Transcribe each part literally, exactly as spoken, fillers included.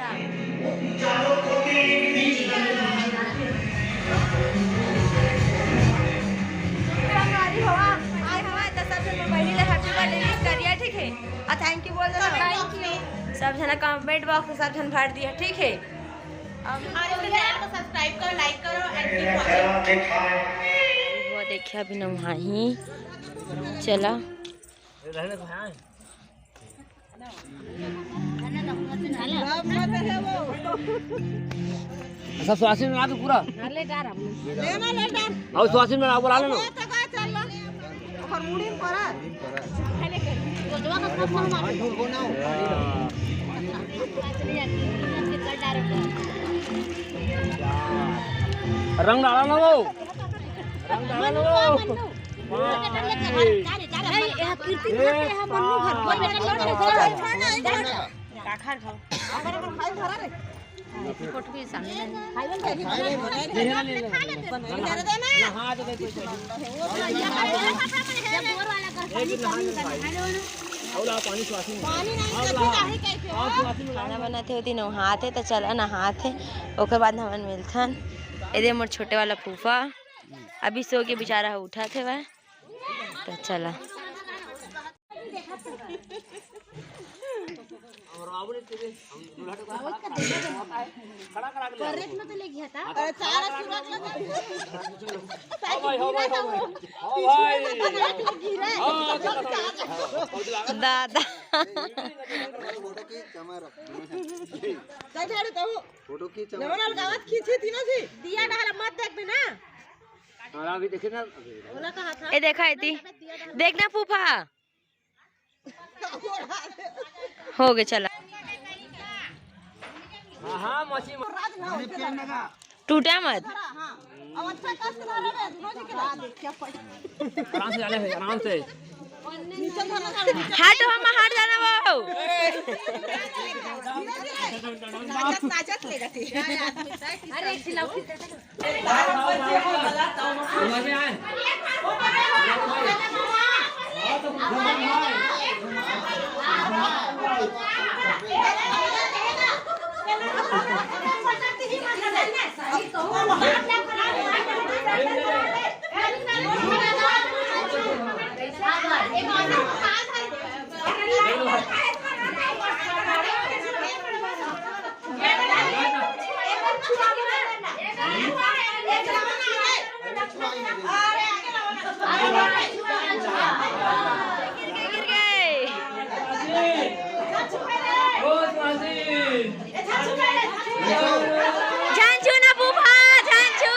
संगवारी हो, आए हवय त सब झन बहिनी ले happy birthday wish करिया, ठीक है? अउ thank you बोल देना। Thank you। सब झन comment box में सब झन भर दिया, ठीक है? अब और इसके channel को subscribe करो, like करो and keep watching। वो देखिए अभी नहाही, चला। सब सुवासिन बना दो पूरा। लेना, लेना। और सुवासिन बना, बुला लेना। ओकर मुड़ी में पड़ा। रंग डाला ना वो। रंग डाला ना वो। नहीं, यह कीर्ति घर के, यह मन्नू घर। खाना बनाथे ओती नहाथे, त चला नहाथे, ओकर बाद हमन मिलथन। एदे मोर छोटे वाला फूफा अभी सो के बेचारा ह उठत हेवय, त चला। दादा। फोटो खींच, हमारा। फोटो खींच, हमारा। दिया डाला मत देखबे ना। अभी देखे ना। ए देखा एती। देखना फूफा। हो गए, चला। हाँ, हाँ, मछली। टूटा मत। आराम से जाने से, आराम से। हट, हम हट जाना वो। अरे, खिलाओ। झन छू ना फूफा, झन छू।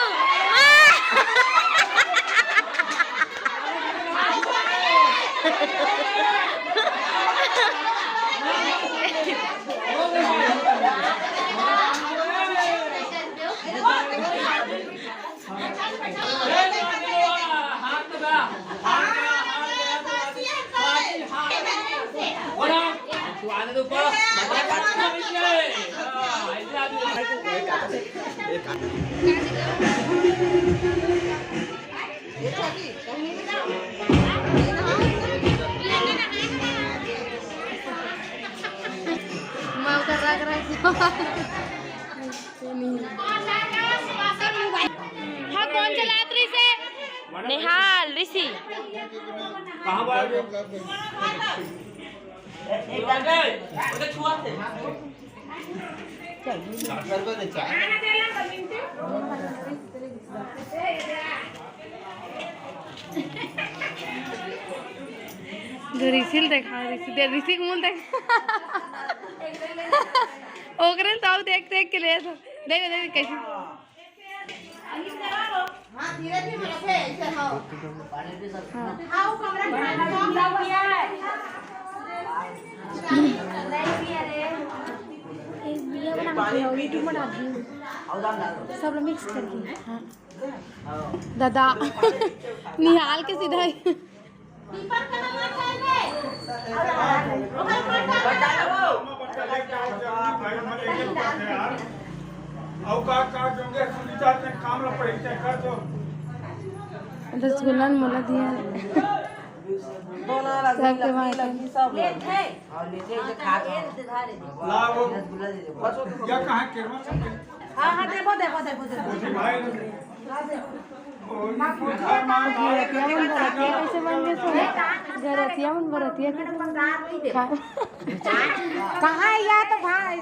हाँ, कौन चलात रहिसे? नेहाल, ऋषि। जो ऋषि ल देखा, ऋषि दे, ऋषि के मुंह देख। ओकरे तो देख देख के ले तो। देख, देख कैसे। हाँ, धीरे धीरे रखे, ऐसे हाँ। हाँ, वो कमरा में पानी कम लग गया है। एक वीडियो बना के और YouTube बना दी। सब लोग मिक्स करके। हाँ। दादा। निहाल के सीधा ही। अउ का, का जोंगे सुनीता के काम ल पड़ी ते कर दो। रसगुल्ला न मोला दिया। सबके माँ के। ला वो। रसगुल्ला दे दे। हाँ, हाँ, देबो, देबो, देबो, देबो। घरतिया मन बरतिया कैसे बन गए सो? घरतिया मन बरतिया कैसे बन गए? कहाँ है या तो भाई?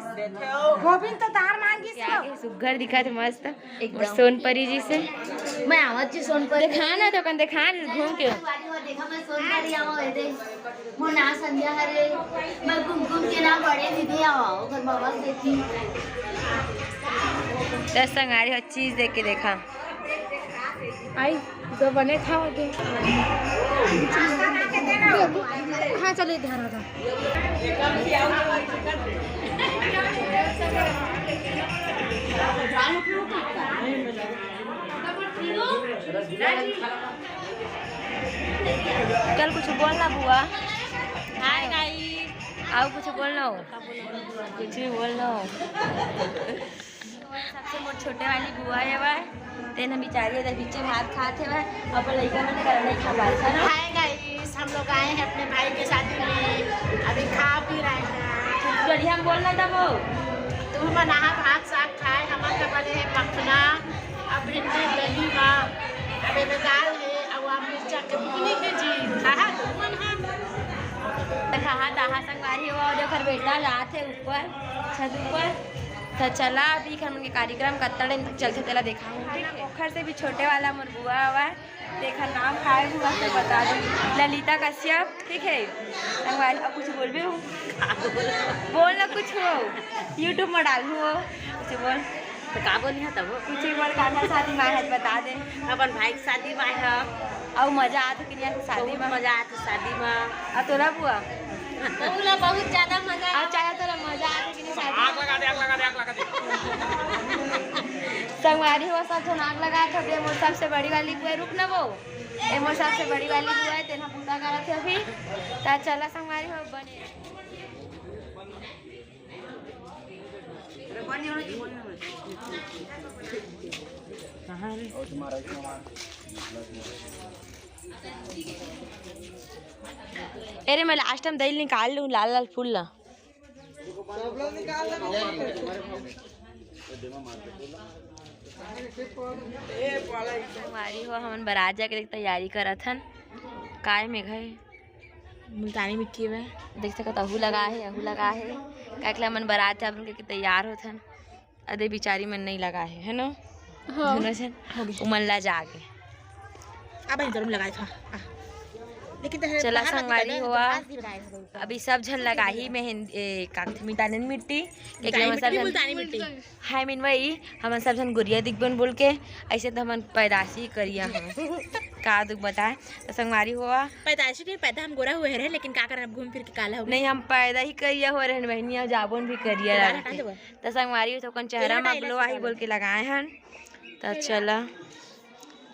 गोविंद तो दार मांगिस क्या तो। सुग्घर दिखत हे मस्त। एकदम। सोनपरी जी से। मैं आवत जी सोनपरी। देखा ना तो कन देखा ना घूम के। देखा मैं सोनपरी आवा है दे। मोर नाम संध्या हरे। मैं कुमकुम के नाम बड़े दीदी आवा, ओकर बाबा देखी। दस संगारी हो चीज देख के देखा। आई, तो बने खाओ के। हाँ, चलो, इधर आ जाओ। चल, कुछ बोलना बुआ। Hi guys. आओ, कुछ बोलना हो। कुछ भी बोलना हो। सबसे मोर छोटे वाली बुआ हवय, तेन ह बिचारी एदे पीछे भात खात हवय, अपन लइका मन करा नइ खा पाए, है ना? हाय गाइस, हम लोग आए हैं अपने भाई के शादी में, अभी खा पी रहे हैं। बढ़िया हम बोलना था वो। तुम मनाहा भात साग खाए, हमन का बने है मखना, अब भिंडी दही मा, अब एदे दाल है, अब आम मिर्चा के बुकनी के जी, खाहा तुमन हा। खाहा ताहा संगवारी हो, और ओकर बेटा जात है ऊपर, छत ऊपर। त चला, अभी हमन के कार्यक्रम कत्ता टाइम तक चलथे, तेला देखाहूँ। पोखर से भी छोटे वाला मोर बुआ आवा है, तेखर नाम खाए बुआ से बता दे, ललिता कश्यप, ठीक है। संगवारी, अब कुछ बोलबे हो? बोल ना कुछ हो, YouTube में डालू हो, कुछ बोल। तो का बोली है तब? कुछ ही बोल, काकर शादी में आए है, बता दे। अपन भाई के शादी में आए है। अउ मजा आत कि नहीं आत शादी में? बहुत मजा आत शादी में। आ तोरा बुआ? बहुत, बहुत ज्यादा मजा आत। अच्छा, तोरा मजा आत कि नहीं शादी में? आग लगा दे, आग लगा दे, आग लगा दे। संगवारी हो, सब झन आग लगा दे। मोर सबसे बड़ी वाली बुआ, रुक ना वो। ए मोर सबसे बड़ी वाली बुआ है, तेना पूजा करत है अभी। ता चला संगवारी हो, बने। अरे, मैं लास्ट टाइम दही निकाल लूँ, लाल लाल फूल ला। संगवारी हो, हमन बरात जाके देख तैयारी करत हन। काय मेघा हे? मुल्तानी मिट्टी में। देख सकत, अहू लगा हे, अहू लगा हे। काहे के हमन बरात जाबन करके तैयार होथन। अदे बिचारी मन नहीं लगा हे, है ना? हाँ। दोनों झन। हो गई। उमन ला जागे। अब जरूर लगाए था। आ। लेकिन तो चला बाहर मत संगवारी निकलना, होवा। तो बाहर ही लगाए हो। अभी सब झन लगाही मेहंदी, ए, का कथे, मितानन मिट्टी। एक मितानी नंबर सब मिट्टी, झन मुल्तानी मिट्टी। हाय मीनवाई, हमन सब झन गुरिया दिखबन बोल के, ऐसे तो हमन पैदाशी करिया हैं। का दुख बताए, तो संगवारी होवा। पैदाशी नहीं, पैदा हम गोरा हुए रहे, लेकिन का करन, अब घूम फिर के काला हो गए। नहीं, हम पैदा ही करिया हो रहे, बहनिया जाबोन भी करिया दोबारा रहते। कहाँ देबो? तो संगवारी हो, तो अपन चेहरा मा ग्लो आही बोल के लगाए हन। तो चला,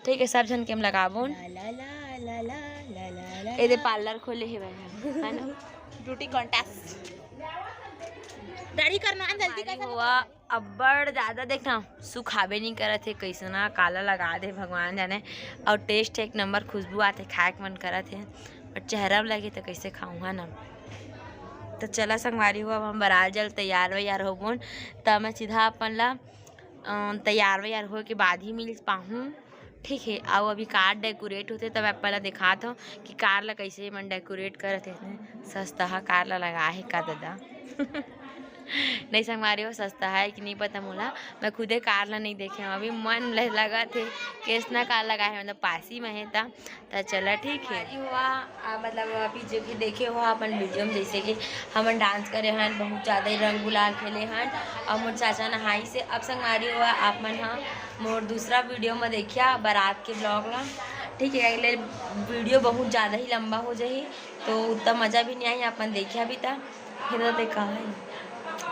ठीक है, सब झन के हम लगाबोन। ला, ला, ला, ला, ला, ला, ला, ला, एदे ला। पार्लर खोले हे भाई, है ना? Beauty contest. दाढ़ी करना है, जल्दी हमारी कर। हुआ अब्बड़ ज्यादा, देखना, सुखाबे नहीं करत हे, कैसना काला लगा दे भगवान जाने। और टेस्ट एक नंबर, खुशबू आथे, खाए के मन करत हे, पर चेहरा में लगे तो कैसे खाऊं, है ना? तो चला संगवारी हो, अब हम बरात जल तैयार वैयार होबोन, त मैं सीधा अपन ला अ, तैयार वैयार होए के बाद ही मिल पाहूँ, ठीक है। अउ अभी कार डेकोरेट होथे, त मैं आप मन ला दिखात हूँ कि कार ला कैसे मन डेकोरेट करत हे। सस्ता हा कार ला लगा हे का दादा? नहीं संगवारी हो, सस्ता है कि नहीं पता मोला, मैं खुदे कार ला नहीं देखे हूँ। अभी मन ल-, लगत हे, कैसना कार लगा हे, मतलब पासी में हे त त चला, ठीक है। संगवारी हुआ, आ, मतलब अभी जो कि देखे हो अपन वीडियो में, जैसे कि हमन डांस करे हन, बहुत ज़्यादा ही रंग गुलाल खेले हन और मोर चाचा नहाइस हे। अब संगवारी हुआ, आप मन ह मोर दूसरा वीडियो में देखिया बारात के ब्लॉग ला, ठीक है। अगले वीडियो बहुत ज़्यादा ही लंबा हो जाही, तो उतना मज़ा भी नहीं आही, आप मन देखिया भी था। हे तो देखा है,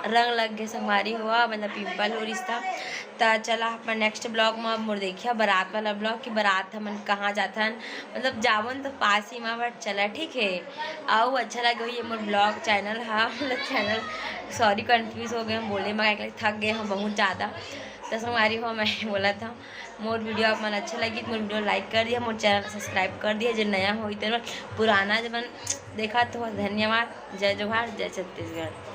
रंग लग गए संगवारी हुआ, मतलब पिंपल हो रिश्ता। त चला अपन नेक्स्ट ब्लॉग में अब मोर देखिया बारात वाला ब्लॉग कि बारात हमन कहाँ जाथन, मतलब जावन तो पास ही मा, बट चला ठीक है। अउ अच्छा लगे होही ये मोर ब्लॉग चैनल हा, मतलब चैनल, सॉरी कंफ्यूज हो गए हम बोले मा, काहे के थक गए हम बहुत ज़्यादा। तो संगवारी हो, मैं बोला था, मोर वीडियो आप मन अच्छा लगी तो मोर वीडियो लाइक कर दिया, मोर चैनल सब्सक्राइब कर दिया, जो नया हो इधर पुराना जब देखा तो धन्यवाद। जय जोहार, जय छत्तीसगढ़।